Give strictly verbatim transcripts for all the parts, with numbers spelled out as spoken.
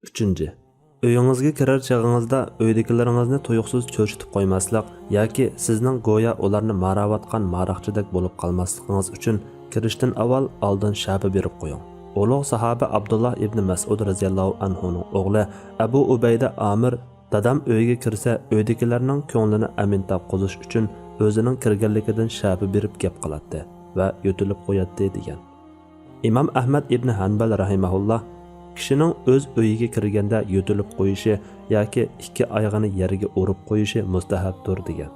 ئۈچىنچى، ئۆيىڭىزگە كىرەر چېغىڭىزدا ئۆيدىكىلىرىڭىزنى تۇيۇقسىز چۆچۈتۈپ قويماسلىق ياكى سىزنىڭ گويا ئۇلارنى ماراۋاتقان ماراقچىدەك بولۇپ قالماسلىقىڭىز ئۈچۈن كىرىشتىن ئاۋۋال ئالدىن شەپە بېرىپ قويۇڭ. ئۇلۇغ ساھابە ئابدۇللا ئىبنى مەسئۇد رەزىياللاھۇ ئەنھۇنىڭ ئوغلى ئەبۇ ئۇبەيدە ئامىر، دادام ئۆيگە كىرسە، ئۆيدىكىلەرنىڭ كۆڭلىنى ئەمىن تاپقۇزۇش ئۈچۈن ئۆزىنىڭ كىرگەنلىكىدىن شەپە بېرىپ گەپ قىلاتتى ۋە يۆتىلىپ قوياتتى، دېگەن. ئىمام ئەھمەد ئىبنى ھەنبەل رەھىمەھۇللا، كىشىنىڭ ئۆز ئۆيىگە كىرگەندە يۆتىلىپ قويۇشى ياكى ئىككى ئايىغىنى يەرگە ئۇرۇپ قويۇشى مۇستەھەبتۇر، دېگەن.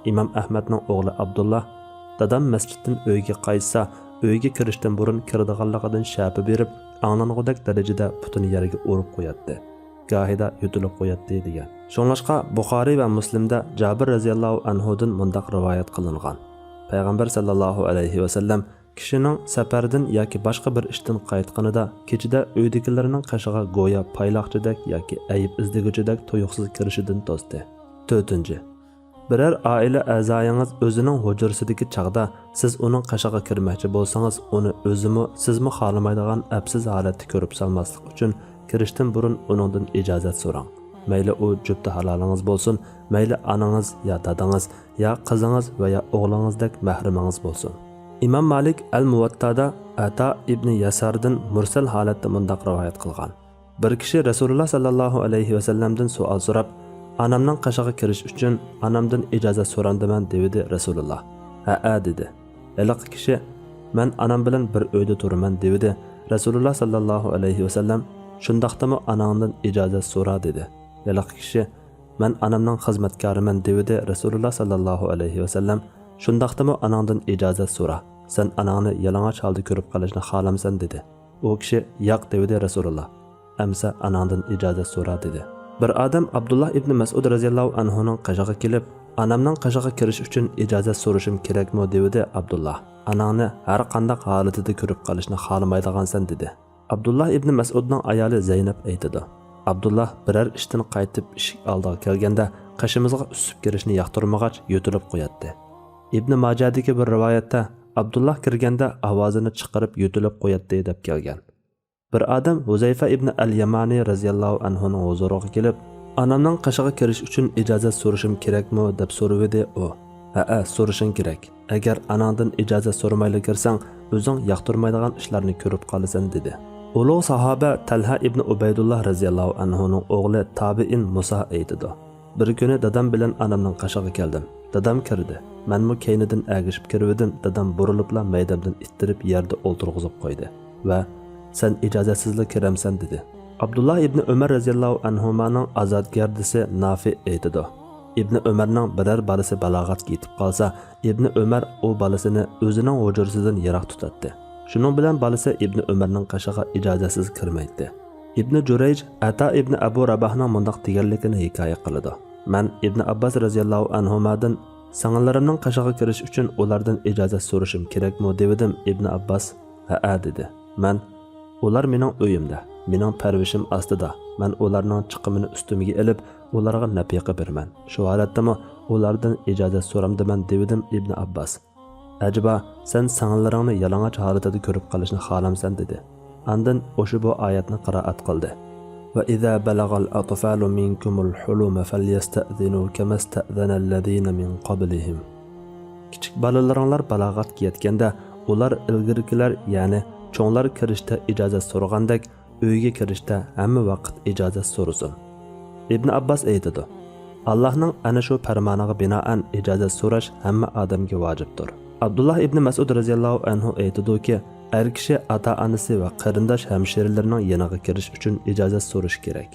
ئىمام ئەھمەدنىڭ ئوغلى ئابدۇللا، دادام مەسچىتتىن ئۆيگە قايتسا، ئۆيگە كىرىشتىن بۇرۇن كىرىدىغانلىقىدىن شەپە بېرىپ، ئاڭلانغۇدەك دەرىجىدە پۇتىنى يەرگە ئۇرۇپ قوياتتى، گاھىدا يۆتىلىپ قوياتتى، دېگەن. شۇڭلاشقا بۇخارىي ۋە مۇسلىمدە جابىر رەزىياللاھۇ ئەنھۇدىن مۇنداق رىۋايەت قىلىنغان: پەيغەمبەر سەللەللاھۇ ئەلەيھى ۋەسەللەم كىشىنىڭ سەپەردىن ياكى باشقا بىر ئىشتىن قايتقىنىدا كېچىدە ئۆيدىكىلىرىنىڭ قېشىغا گويا پايلاقچىدەك ياكى ئەيىب ئىزدىگۈچىدەك تۇيۇقسىز كىرىشىدىن توستى. تۆتىنچى، بىرەر ئائىلە ئەزايىڭىز ئۆزىنىڭ ھۇجرىسىدىكى چاغدا سىز ئۇنىڭ قېشىغا كىرمەكچى بولسىڭىز، ئۇنى ئۆزىمۇ، سىزمۇ خالىمايدىغان ئەپسىز ھالەتتە كۆرۈپ سالماسلىق ئۈچۈن كىرىشتىن بۇرۇن ئۇنىڭدىن ئىجازەت سوراڭ. مەيلى ئۇ جۈپتى ھالالىڭىز بولسۇن، مەيلى ئانىڭىز يا دادىڭىز يا قىزىڭىز ۋە يا ئوغلىڭىزدەك مەھرىمىڭىز بولسۇن. ئىمام مالىك ئەل مۇۋەتتادا ئەتا ئىبنى يەساردىن مۇرسەل ھالەتتە مۇنداق رىۋايەت قىلغان: بىر كىشى رەسۇلۇللا سەللەللاھۇ ئەلەيھى ۋەسەللەمدىن سوئال سوراپ، ئانامنىڭ قېشىغا كىرىش ئۈچۈن ئانامدىن ئىجازەت سورامدىمەن دېۋىدى رەسۇلۇللا. ھەئە دېدى. ھېلىقى كىشى، مەن ئانام بىلەن بىر ئۆيدە تۇرىمەن دېۋىدى رەسۇلۇللا سەللەللاھۇ ئەلەيھى ۋەسەللەم. شۇنداقتىمۇ ئاناڭدىن ئىجازەت سورا دېدى. ھېلىقى كىشى، مەن ئانامنىڭ خىزمەتكارىمەن دېۋىدى رەسۇلۇللا سەللەللاھۇ ئەلەيھى ۋەسەللەم. شۇنداقتىمۇ ئاناڭدىن ئىجازەت سورا، سەن ئاناڭنى يالىڭاچ ھالدا كۆرۈپ قېلىشنى خالامسەن دېدى. ئۇ كىشى، ياق دېۋىدى رەسۇلۇللا. ئەمسە ئاناڭدىن ئىجازەت سورا دېدى. بىر ئادەم ئابدۇللا ئىبنى مەسئۇد رەزىياللاھۇ ئەنھۇنىڭ قېشىغا كېلىپ، ئانامنىڭ قېشىغا كىرىش ئۈچۈن ئىجازەت سورىشىم كېرەكمۇ دېۋىدى ئابدۇللا. ئاناڭنى ھەر قانداق ھالىتىدە كۆرۈپ قېلىشنى خالىمايدىغانسەن دېدى. ئابدۇللا ئىبنى مەسئۇدنىڭ ئايالى زەينەپ ئېيتىدۇ، ئابدۇللا بىرەر ئىشتىن قايتىپ ئىشىك ئالدىغا كەلگەندە قېشىمىزغا ئۈسۈپ كىرىشنى ياقتۇرمىغاچ يۆتىلىپ قوياتتى. ئىبنى ماجادىكى بىر رىۋايەتتە ئابدۇللا كىرگەندە ئاۋازىنى چىقىرىپ يۆتىلىپ قوياتتى دەپ كەلگەن. بىر ئادەم ھۇزەيفە ئىبنى ئەل يامانى رەزىياللاھۇ ئەنھۇنىڭ ھۇزۇرىغا كېلىپ، ئانامنىڭ قېشىغا كىرىش ئۈچۈن ئىجازەت سورىشىم كېرەكمۇ دەپ سورىۋىدى ئۇ. ھەئە، سورىشىڭ كېرەك. ئەگەر ئاناڭدىن ئىجازەت سورىمايلا كىرسەڭ، ئۆزۈڭ ياقتۇرمايدىغان ئىشلارنى كۆرۈپ قالىسەن دېدى. ئۇلۇغ ساھابە تەلھە ئىبنى ئۇبەيدۇللا رەزىياللاھۇ ئەنھۇنىڭ ئوغلى تابىئىن مۇسا ئېيتىدۇ. بىر كۈنى دادام بىلەن ئانامنىڭ قېشىغا كەلدىم. دادام كىردى. مەنمۇ كەينىدىن ئەگىشىپ كىرىۋىدىم، دادام بۇرۇلۇپلا مەيدەمدىن ئىتتىرىپ يەردە ئولتۇرغۇزۇپ قويدى ۋە سەن ئىجازەتسىزلا كىرەمسەن دېدى. ئابدۇللا ئىبنى ئۆمەر رەزىياللاھۇ ئەنھۇمانىڭ ئازادگەردىسى نافى ئېيتىدۇ، ئىبنى ئۆمەرنىڭ بىرەر بالىسى بالاغەتكە يېتىپ قالسا، ئىبنى ئۆمەر ئۇ بالىسىنى ئۆزىنىڭ ھۇجرىسىدىن يىراق تۇتاتتى. شۇنىڭ بىلەن بالىسى ئىبنى ئۆمەرنىڭ قېشىغا ئىجازەتسىز كىرمەيتتى. ئىبنى جۇرەيج ئەتا ئىبنى ئەبۇ راباھنىڭ مۇنداق دېگەنلىكىنى ھېكايە قىلىدۇ، مەن ئىبنى ئابباس رەزىياللاھۇ ئەنھۇمادىن سىڭىللىرىمنىڭ قېشىغا كىرىش ئۈچۈن ئۇلاردىن ئىجازەت سورىشىم كېرەكمۇ دېۋىدىم. ئىبنى ئابباس، ھەئە دېدى. مەن، ئۇلار مېنىڭ ئۆيۈمدە، مېنىڭ پەرۋىشىم ئاستىدا، مەن ئۇلارنىڭ چىقىمىنى ئۈستۈمگە ئېلىپ، ئۇلارغا نەپىقە بېرىمەن. شۇ ھالەتتىمۇ ئۇلاردىن ئىجازەت سورامدىمەن دېۋىدىم ئىبنى ئابباس. ئەجەبا، سەن سىڭىللىرىڭنى يالىڭاچ ھالىتىدە كۆرۈپ قېلىشنى خالامسەن دېدى. ئاندىن ئوشۇ بۇ ئايەتنى قىرائەت قىلدى. وإذا بلغ الأطفال منكم الحلم فليستأذنوا كما استأذن الذين من قبلهم. كىچىك بالىلىرىڭلار بالاغەتكە يەتكەندە، ئۇلار ئىلگىرىكىلەر، يەنى چوڭلار كىرىشتە ئىجازەت سورىغاندەك، ئۆيگە كىرىشتە ھەممە ۋاقىت ئىجازەت سورىسۇن. ئىبنى ئابباس ئېيتىدۇ، ئاللاھنىڭ ئەنە شۇ پەرمانىغا بىنائەن ئىجازەت سوراش ھەممە ئادەمگە ۋاجىپتۇر. ئابدۇللا ئىبنى مەسئۇد رەزىياللاھۇ ئەنھۇ ئېيتىدۇكى، ئەر كىشى ئاتا-ئانىسى ۋە قېرىنداش ھەمشىرىلىرىنىڭ يېنىغا كىرىش ئۈچۈن ئىجازەت سورىشى كېرەك.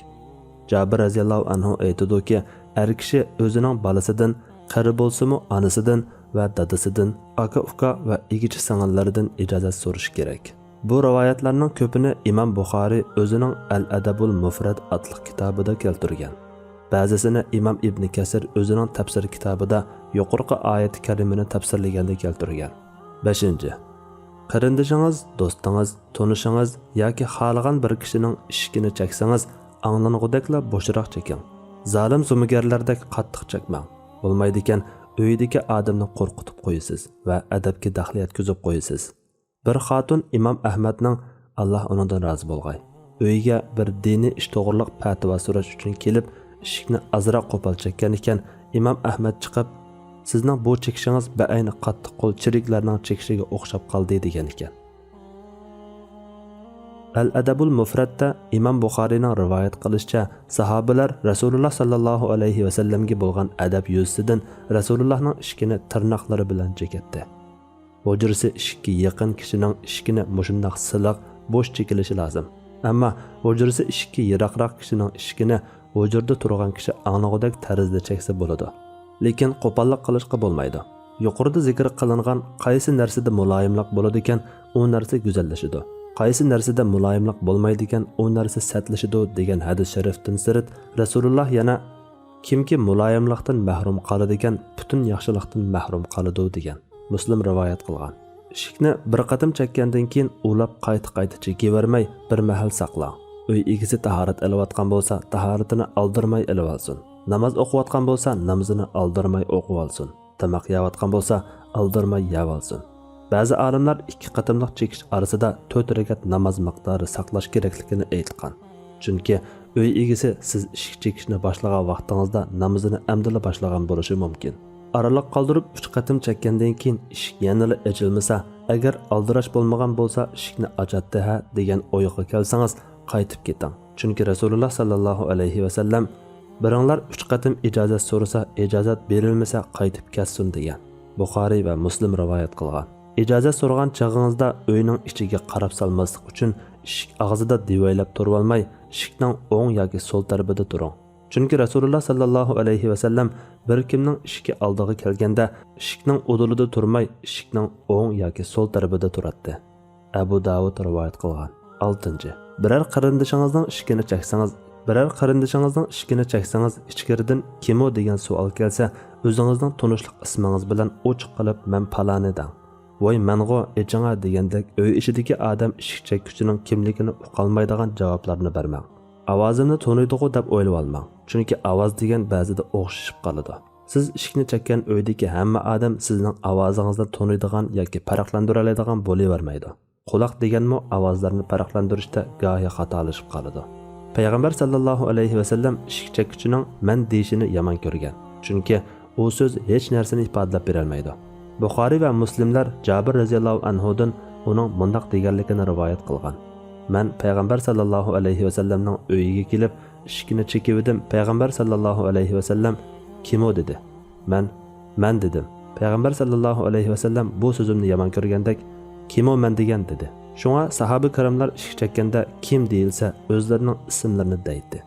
جابىر رەزىياللاھۇ ئەنھۇ ئېيتىدۇكى، ئەر كىشى ئۆزىنىڭ بالىسىدىن، قېرى بولسىمۇ ئانىسىدىن ۋە دادىسىدىن، ئاكا-ئۇكا ۋە ئىگىچى سىڭىللىرىدىن ئىجازەت سورىشى كېرەك. بۇ رىۋايەتلەرنىڭ كۆپىنى ئىمام بۇخارىي ئۆزىنىڭ ئەل ئەدەبۇل مۇفرەد ئاتلىق كىتابىدا كەلتۈرگەن. بەزىسىنى ئىمام ئىبنى كەسىر ئۆزىنىڭ تەپسىر كىتابىدا يۇقىرىقى ئايەت كەرىمىنى تەپسىرلىگەندە كەلتۈرگەن. بەشىنچى، قېرىندىشىڭىز، دوستىڭىز، تونۇشىڭىز ياكى خالىغان بىر كىشىنىڭ ئىشىكىنى چەكسىڭىز، ئاڭلانغۇدەكلا بوشراق چېكىڭ. زالىم زومىگەرلەردەك قاتتىق چەكمەڭ. بولمايدىكەن، ئۆيىدىكى ئادەمنى قورقۇتۇپ قويىسىز ۋە ئەدەپكە دەخلى يەتكۈزۈپ قويىسىز. بىر خاتۇن ئىمام ئەھمەدنىڭ، ئاللا ئۇنىڭدىن رازى بولغاي، ئۆيگە بىر دىنىي ئىش توغرىلىق پەتىۋا سوراش ئۈچۈن كېلىپ، ئىشىكنى ئازراق قوپال چەككەن ئىكەن، ئىمام ئەھمەد چىقىپ، سىزنىڭ بۇ چېكىشىڭىز بەئەينى قاتتىق قول چېرىكلەرنىڭ چېكىشىگە ئوخشاپ قالدى، دېگەن ئىكەن. ئەل ئەدەبۇل مۇفرەتتە ئىمام بۇخارىينىڭ رىۋايەت قىلىشىچە، ساھابىلەر رەسۇلۇللا ساللاللاھۇ ئەلەيھى ۋەسەللەمگە بولغان ئەدەپ يۈزىسىدىن رەسۇلۇللانىڭ ئىشىكىنى تىرناقلىرى بىلەن چېكەتتى. ھۇجرىسى ئىشىككە يېقىن كىشىنىڭ ئىشىكىنى مۇشۇنداق سىلىق، بوش چېكىلىشى لازىم. ئەمما ھۇجرىسى ئىشىككە يىراقراق كىشىنىڭ ئىشىكىنى ھۇجرىدا تۇرغان كىشى ئاڭلىغۇدەك تەرزدە چەكسە بولىدۇ. لېكىن قوپاللىق قىلىشقا بولمايدۇ. يۇقىرىدا زىكىر قىلىنغان قايسى نەرسىدە مۇلايىملىق بولىدىكەن، ئۇ نەرسە گۈزەللىشىدۇ. قايسى نەرسىدە مۇلايىملىق بولمايدىكەن، ئۇ نەرسە سەتلىشىدۇ، دېگەن ھەدىس شەرىفتىن سىرت، رەسۇلۇللا يەنە، كىمكى مۇلايىملىقتىن مەھرۇم قالىدىكەن، پۈتۈن ياخشىلىقتىن مەھرۇم قالىدۇ، دېگەن. مۇسلىم رىۋايەت قىلغان. ئىشىكنى بىر قېتىم چەككەندىن كېيىن ئۇلاپ قايتا-قايتا چېكىۋەرمەي، بىر مەھەل ساقلاڭ. ئۆي ئىگىسى تاھارەت ئېلىۋاتقان بولسا، تاھارىتىنى ئالدىرىماي ئېلىۋالسۇن. ناماز ئوقۇۋاتقان بولسا، نامىزىنى ئالدىرىماي ئوقۇۋالسۇن. تاماق يەۋاتقان بولسا، ئالدىرىماي يەۋالسۇن. بەزى ئالىملار ئىككى قېتىملىق چېكىش ئارىسىدا تۆت رەكەت ناماز مىقدارى ساقلاش كېرەكلىكىنى ئېيتقان. چۈنكى ئۆي ئىگىسى سىز ئىشىك چېكىشنى باشلىغان ۋاقتىڭىزدا نامىزىنى ئەمدىلا باشلىغان بولۇشى مۇمكىن. ئارىلىق قالدۇرۇپ ئۈچ قېتىم چەككەندىن كېيىن ئىشىك يەنىلا ئېچىلمىسا، ئەگەر ئالدىراش بولمىغان بولسا، ئىشىكنى ئاچاتتى ھە دېگەن ئويغا كەلسىڭىز، قايتىپ كېتىڭ. چۈنكى رەسۇلۇللا ساللاللاھۇ ئەلەيھى ۋەسەللەم، بىرىڭلار ئۈچ قېتىم ئىجازەت سورىسا، ئىجازەت بېرىلمىسە، قايتىپ كەتسۇن، دېگەن. بۇخارىي ۋە مۇسلىم رىۋايەت قىلغان. ئىجازەت سورىغان چېغىڭىزدا ئۆينىڭ ئىچىگە قاراپ سالماسلىق ئۈچۈن، ئىشىك ئاغزىدا دىۋەيلەپ تۇرۇۋالماي، ئىشىكنىڭ ئوڭ ياكى سول تەرىپىدە تۇرۇڭ. چۈنكى رەسۇلۇللا ساللاللاھۇ ئەلەيھى ۋەسەللەم بىر كىمنىڭ ئىشىكى ئالدىغا كەلگەندە، ئىشىكنىڭ ئۇدۇلىدا تۇرماي، ئىشىكنىڭ ئوڭ ياكى سول تەرىپىدە تۇراتتى. ئەبۇ داۋۇد رىۋايەت قىلغان. ئالتىنچى، بىرەر قېرىندىشىڭىزنىڭ ئىشىكىنى چەكسىڭىز، بىرەر قېرىندىشىڭىزنىڭ ئىشىكىنى چەكسىڭىز، ئىچكىرىدىن «كىم ئۇ؟» دېگەن سوئال كەلسە، ئۆزىڭىزنىڭ تونۇشلۇق ئىسمىڭىز بىلەن ئوچۇق قىلىپ «مەن پالانى» دەڭ. «ۋاي مەنغۇ، ئېچىڭا» دېگەندەك ئۆي ئىچىدىكى ئادەم ئىشىك چەككۈچىنىڭ كىملىكىنى ئۇقالمايدىغان جاۋابلارنى بەرمەڭ. ئاۋازىمنى تونۇيدىغۇ دەپ ئويلىۋالماڭ، چۈنكى ئاۋاز دېگەن بەزىدە ئوخشىشىپ قالىدۇ. سىز ئىشىكنى چەككەن ئۆيدىكى ھەممە ئادەم سىزنىڭ ئاۋازىڭىزنى تونۇيدىغان ياكى پەرقلەندۈرەلەيدىغان بولۇۋەرمەيدۇ. قۇلاق دېگەنمۇ ئاۋازلارنى پەرقلەندۈرۈشتە گاھى خاتالىشىپ قالىدۇ. پەيغەمبەر ساللاللاھۇ ئەلەيھى ۋەسەللەم ئىشىك چەككۈچىنىڭ «مەن» دېيىشىنى يامان كۆرگەن، چۈنكى ئۇ سۆز ھېچ نەرسىنى ئىپادىلەپ بېرەلمەيدۇ. بۇخارىي ۋە مۇسلىملار جابىر رەزىياللاھۇ ئەنھۇدىن ئۇنىڭ مۇنداق دېگەنلىكىنى رىۋايەت قىلغان: «مەن پەيغەمبەر ساللاللاھۇ ئەلەيھى ۋەسەللەمنىڭ ئۆيىگە كېلىپ، ئىشىكنى چېكىۋىدىم، پەيغەمبەر ساللاللاھۇ ئەلەيھى ۋەسەللەم، كىم ئۇ؟» دېدى. مەن، «مەن» دېدىم. پەيغەمبەر ساللاللاھۇ ئەلەيھى ۋەسەللەم بۇ سۆزۈمنى يامان كۆرگەندەك، «كىم ئۇ مەن دېگەن؟» دېدى. شۇڭا ساھابە كىراملار ئىشىك چەككەندە كىم دېيىلسە، ئۆزلىرىنىڭ ئىسىملىرىنى دەيتتى.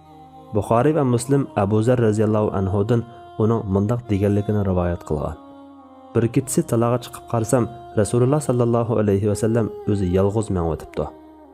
بۇخارىي ۋە مۇسلىم ئەبۇ زەر رەزىياللاھۇ ئەنھۇدىن ئۇنىڭ مۇنداق دېگەنلىكىنى رىۋايەت قىلغان: «بىر كېچىسى تالاغا چىقىپ قارىسام، رەسۇلۇللا ساللاللاھۇ ئەلەيھى ۋەسەللەم ئۆزى يالغۇز مېڭىۋېتىپتۇ.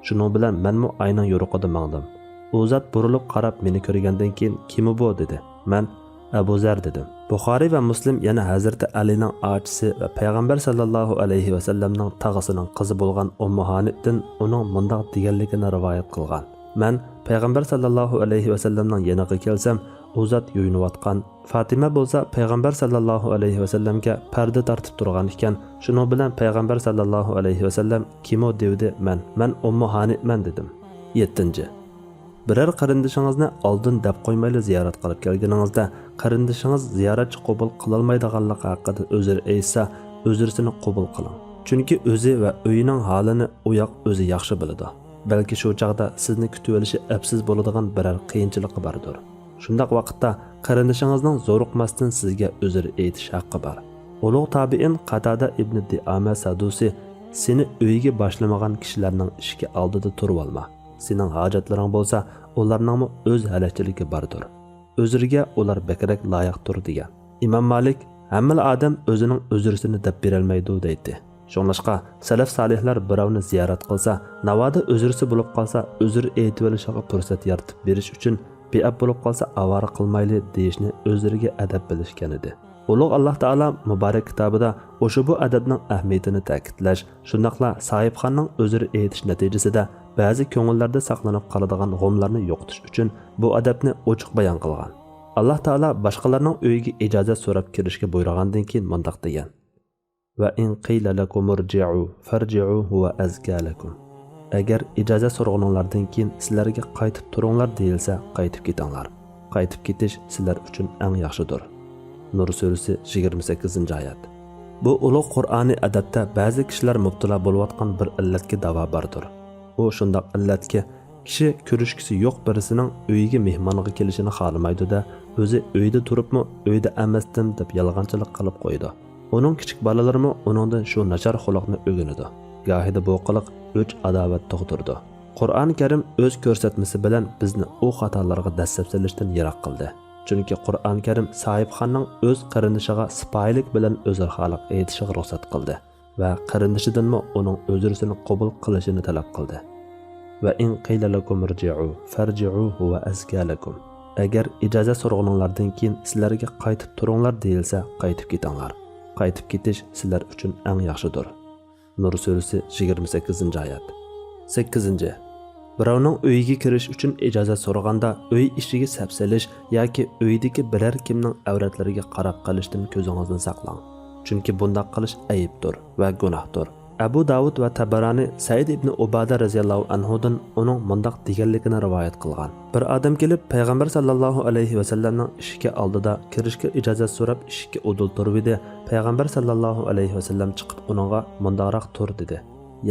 شۇنىڭ بىلەن مەنمۇ ئاينىڭ يورۇقىدا ماڭدىم. ئۇ زات بۇرۇلۇپ قاراپ مېنى كۆرگەندىن كېيىن، كىم ئۇ بۇ؟ دېدى. مەن، ئەبۇ زەر دېدىم.» بۇخارىي ۋە مۇسلىم يەنە ھەزرىتى ئەلىنىڭ ئاچىسى ۋە پەيغەمبەر ساللاللاھۇ ئەلەيھى ۋەسەللەمنىڭ تاغىسىنىڭ قىزى بولغان ئۇممۇ ھانىدىن ئۇنىڭ مۇنداق دېگەنلىكىنى رىۋايەت قىلغان: «مەن پەيغەمبەر ساللاللاھۇ ئەلەيھى ۋەسەللەمنىڭ يېنىغا كەلسەم، ئۇ زات يۇيۇنۇۋاتقان. فاتىمە بولسا پەيغەمبەر ساللاللاھۇ ئەلەيھى ۋەسەللەمگە پەردە تارتىپ تۇرغان ئىكەن، شۇنىڭ بىلەن پەيغەمبەر ساللاللاھۇ ئەلەيھى ۋەسەللەم، كىم ئۇ؟ دېۋىدى، مەن، مەن ئۇممۇ ھانىمەن دېدىم.» يەتتىنچى، بىرەر قېرىندىشىڭىزنى ئالدىن دەپ قويمايلا زىيارەت قىلىپ كەلگىنىڭىزدە، قېرىندىشىڭىز زىيارەتچى قوبۇل قىلالمايدىغانلىقى ھەققىدە ئۆزرە ئېيتسا، ئۆزرىسىنى قوبۇل قىلىڭ. چۈنكى ئۆزى ۋە ئۆيىنىڭ ھالىنى ئۇياق ئۆزى ياخشى بىلىدۇ. بەلكى شۇ چاغدا سىزنى كۈتۈۋېلىشى ئەپسىز بولىدىغان بىرەر قىيىنچىلىقى باردۇر. شۇنداق ۋاقىتتا قېرىندىشىڭىزنىڭ زورۇقماستىن سىزگە ئۆزرە ئېيتىش ھەققى بار. ئۇلۇغ تابىئىن قاتادە ئىبنى دىئامە سادۇسى: «سېنى ئۆيگە باشلىمىغان كىشىلەرنىڭ ئىشىكى ئالدىدا تۇرۇۋالما. سېنىڭ ھاجەتلىرىڭ بولسا، ئۇلارنىڭمۇ ئۆز ھەلەكچىلىكى باردۇر. ئۆزرىگە ئۇلار بەكرەك لايىقتۇر» دېگەن. ئىمام مالىك: «ھەممىلا ئادەم ئۆزىنىڭ ئۆزرىسىنى دەپ بېرەلمەيدۇ» دەيتتى. شۇڭلاشقا، سەلەف سالىھلار بىراۋنى زىيارەت قىلسا، ناۋادا ئۆزرىسى بولۇپ قالسا، ئۆزر ئېيتىۋېلىشىغا پۇرسەت يارىتىپ بېرىش ئۈچۈن، بىئەپ بولۇپ قالسا ئاۋارە قىلمايلى دېيىشنى ئۆزلىرىگە ئەدەپ بىلىشكەنىدى. ئۇلۇغ ئاللاھ تائالا مۇبارەك كىتابىدا ئۇشبۇ ئەدەپنىڭ ئەھمىيىتىنى تەكىتلەش، شۇنداقلا ساھىبخاننىڭ ئۆزر ئېيتىش نەتىجىسىدە بەزى كۆڭۈللەردە ساقلىنىپ قالىدىغان غۇملارنى يوقىتىش ئۈچۈن بۇ ئەدەپنى ئوچۇق بايان قىلغان. ئاللاھ تائالا باشقىلارنىڭ ئۆيىگە ئىجازەت سوراپ كىرىشكە بۇيرۇغاندىن كېيىن مۇنداق دېگەن: «ۋە ئىن قىيلە لەكۇم ئىرجىئۇ فەرجىئۇ ھۇۋە ئەزكا لەكۇم.» ئەگەر ئىجازەت سورىغىنىڭلاردىن كېيىن سىلەرگە قايتىپ تۇرۇڭلار دېيىلسە، قايتىپ كېتىڭلار. قايتىپ كېتىش سىلەر ئۈچۈن ئەڭ ياخشىدۇر. نۇر سۈرىسى، يىگىرمە سەككىزىنچى ئايەت. بۇ ئۇلۇغ قۇرئانىي ئەدەپتە بەزى كىشىلەر مۇپتىلا بولۇۋاتقان بىر ئىللەتكە داۋا باردۇر. ئۇ شۇنداق ئىللەتكى، كىشى كۆرۈشكۈسى يوق بىرىسىنىڭ ئۆيىگە مېھمانغا كېلىشىنى خالىمايدۇ-دە، ئۆزى ئۆيدە تۇرۇپمۇ «ئۆيدە ئەمەستىم» دەپ يالغانچىلىق قىلىپ قويىدۇ. ئۇنىڭ كىچىك بالىلىرىمۇ ئۇنىڭدىن شۇ ناچار خۇلقنى ئۆگىنىدۇ. گاھىدا بۇ قىلىق ئۆچ ئاداۋەت تۇغدۇرىدۇ. قۇرئان كەرىم ئۆز كۆرسەتمىسى بىلەن بىزنى ئۇ خاتالارغا دەسسەپ سېلىشتىن يىراق قىلدى. چۈنكى قۇرئان كەرىم ساھىبخاننىڭ ئۆز قېرىندىشىغا سىپايىلىك بىلەن ئۆزرىخاھلىق ئېيتىشىغا رۇخسەت قىلدى ۋە قېرىندىشىدىنمۇ ئۇنىڭ ئۆزرىسىنى قوبۇل قىلىشىنى تەلەپ قىلدى. «ۋە ئىن قىيلە لەكۇم ئىرجىئۇ فەرجىئۇ ھۇۋە ئەزكا لەكۇم.» ئەگەر ئىجازەت سورىغىنىڭلاردىن كېيىن سىلەرگە «قايتىپ تۇرۇڭلار» دېيىلسە، قايتىپ كېتىڭلار. قايتىپ كېتىش سىلەر ئۈچۈن ئەڭ ياخشىدۇر. نۇر سۈرىسى، يىگىرمە سەككىزىنچى ئايەت. سەككىزىنچى. بىراۋنىڭ ئۆيىگە كىرىش ئۈچۈن ئىجازەت سورىغاندا، ئۆي ئىچىگە سەپسېلىش ياكى ئۆيدىكى بىرەر كىمنىڭ ئەۋرەتلىرىگە قاراپ قېلىشتىن كۆزىڭىزنى ساقلاڭ. چۈنكى بۇنداق قىلىش ئەيىبتۇر ۋە گۇناھتۇر. ئەبۇ داۋۇد ۋە تەبەرانى سەئىد ئىبنى ئۇبادە رەزىياللاھۇ ئەنھۇدىن ئۇنىڭ مۇنداق دېگەنلىكىنى رىۋايەت قىلغان: بىر ئادەم كېلىپ، پەيغەمبەر ساللاللاھۇ ئەلەيھى ۋەسەللەمنىڭ ئىشىكى ئالدىدا كىرىشكە ئىجازەت سوراپ، ئىشىككە ئۇدۇل تۇرۇۋىدى. پەيغەمبەر ساللاللاھۇ ئەلەيھى ۋەسەللەم چىقىپ ئۇنىڭغا مۇنداقراق تۇر دېدى.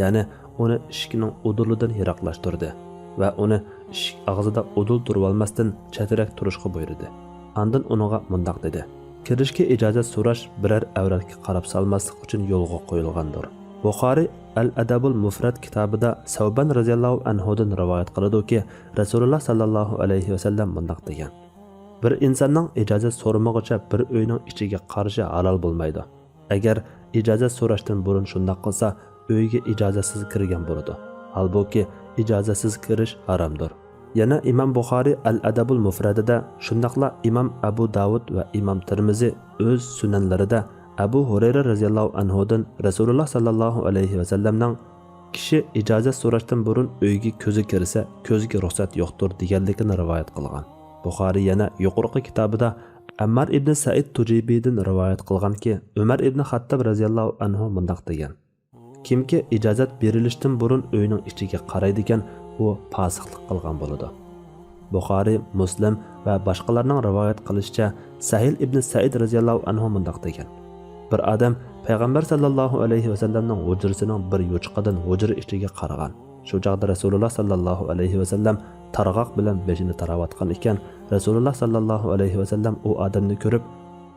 يەنى ئۇنى ئىشىكنىڭ ئۇدۇلىدىن يىراقلاشتۇردى ۋە ئۇنى ئىشىك ئاغزىدا ئۇدۇل تۇرۇۋالماستىن چەترەك تۇرۇشقا بۇيرۇدى. ئاندىن ئۇنىڭغا مۇنداق دېدى: كىرىشكە ئىجازەت سوراش بىرەر ئەۋرەتكە قاراپ سالماسلىق ئۈچۈن يولغا قويۇلغاندۇر. بۇخارىي ئەل ئەدەبۇل مۇفرەد كىتابىدا سەۋبان رەزىياللاھۇ ئەنھۇدىن رىۋايەت قىلىدۇكى، رەسۇلۇللا ساللاللاھۇ ئەلەيھى ۋەسەللەم مۇنداق دېگەن: بىر ئىنساننىڭ ئىجازەت سورىمىغۇچە بىر ئۆينىڭ ئىچىگە قارىشى ھالال بولمايدۇ. ئەگەر ئىجازەت سوراشتىن بۇرۇن شۇنداق قىلسا، ئۆيگە ئىجازەتسىز كىرگەن بولىدۇ. ھالبۇكى، ئىجازەتسىز كىرىش ھارامدۇر. يەنە ئىمام بۇخارىي ئەل ئەدەبۇل مۇفرەدىدە، شۇنداقلا ئىمام ئەبۇ داۋۇد ۋە ئىمام تىرمىزى ئۆز سۈنەنلىرىدە ئەبۇ ھۇرەيرە رەزىياللاھۇ ئەنھۇدىن رەسۇلۇللا ساللاللاھۇ ئەلەيھى ۋەسەللەمنىڭ «كىشى ئىجازەت سوراشتىن بۇرۇن ئۆيگە كۆزى كىرسە، كۆزىگە رۇخسەت يوقتۇر» دېگەنلىكىنى رىۋايەت قىلغان. بۇخارىي يەنە يۇقىرىقى كىتابىدا ئەممار ئىبنى سەئىد تۇجىبىدىن رىۋايەت قىلغانكى، ئۆمەر ئىبنى خەتتاب رەزىياللاھۇ ئەنھۇ مۇنداق دېگەن: كىمكى ئىجازەت بېرىلىشتىن بۇرۇن ئۆينىڭ ئىچىگە قارايدىكەن، ئۇ پاسىقلىق قىلغان بولىدۇ. بۇخارىي، مۇسلىم ۋە باشقىلارنىڭ رىۋايەت قىلىشىچە، سەھىل ئىبنى سەئىد رەزىياللاھۇ ئەنھۇ مۇنداق دېگەن: بىر ئادەم پەيغەمبەر ساللاللاھۇ ئەلەيھى ۋەسەللەمنىڭ ھۇجرىسىنىڭ بىر يوچۇقىدىن ھۇجرا ئىچىگە قارىغان. شۇ چاغدا رەسۇلۇللا ساللاللاھۇ ئەلەيھى ۋەسەللەم تارغاق بىلەن بېشىنى تاراۋاتقان ئىكەن. رەسۇلۇللا ساللاللاھۇ ئەلەيھى ۋەسەللەم ئۇ ئادەمنى كۆرۈپ،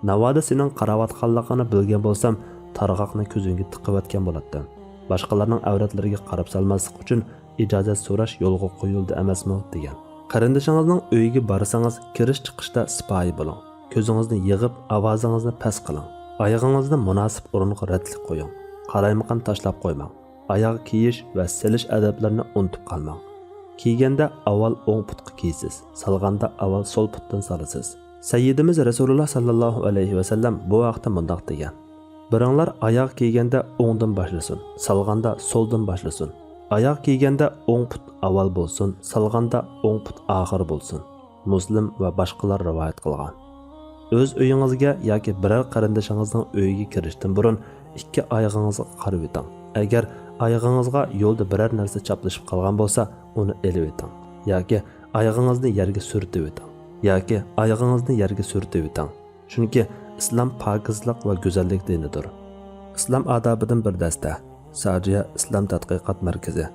ناۋادا سېنىڭ قاراۋاتقانلىقىڭنى بىلگەن بولسام، تارغاقنى كۆزۈڭگە تىقىۋەتكەن بولاتتىم. باشقىلارنىڭ ئەۋرەتلىرىگە قاراپ سالماسلىق ئۈچۈن ئىجازەت سوراش يولغا قويۇلدى ئەمەسمۇ؟ دېگەن. قېرىندىشىڭىزنىڭ ئۆيىگە بارسىڭىز، كىرىش چىقىشتا سىپايى بولۇڭ. كۆزىڭىزنى يىغىپ، ئاۋازىڭىزنى پەس قىلىڭ. ئايىغىڭىزنى مۇناسىپ ئورۇنغا رەتلىك قويۇڭ. قالايمىقان تاشلاپ قويماڭ. ئاياغ كىيىش ۋە سېلىش ئەدەپلىرىنى ئۇنتۇپ قالماڭ. كىيگەندە ئاۋۋال ئوڭ پۇتقا كىيسىز، سالغاندا ئاۋۋال سول پۇتتىن سالىسىز. سەييىدىمىز رەسۇلۇللا ساللاللاھۇ ئەلەيھى ۋەسەللەم بۇ ھەقتە مۇنداق دېگەن: بىراڭلار ئاياغ كىيگەندە ئوڭدىن باشلىسۇن، سالغاندا سولدىن باشلىسۇن. ئاياغ كىيگەندە ئوڭ پۇت ئاۋۋال بولسۇن، سالغاندا ئوڭ پۇت ئاخىر بولسۇن. مۇسلىم ۋە باشقىلار رىۋايەت قىلغان. ئۆز ئۆيىڭىزگە ياكى بىرەر قېرىندىشىڭىزنىڭ ئۆيىگە كىرىشتىن بۇرۇن ئىككى ئايىغىڭىزغا قارىۋېتىڭ. ئەگەر ئايىغىڭىزغا يولدا بىرەر نەرسە چاپلىشىپ قالغان بولسا، ئۇنى ئېلىۋېتىڭ ياكى ئايىغىڭىزنى يەرگە سۈرتۈۋېتىڭ ياكى ئايىغىڭىزنى يەرگە سۈرتۈۋېتىڭ. چۈنكى ئىسلام پاكىزلىق ۋە گۈزەللىك دىنىدۇر. ئىسلام ئادابىدىن بىر دەستە. ساجىيا ئىسلام تەتقىقات مەركىزى.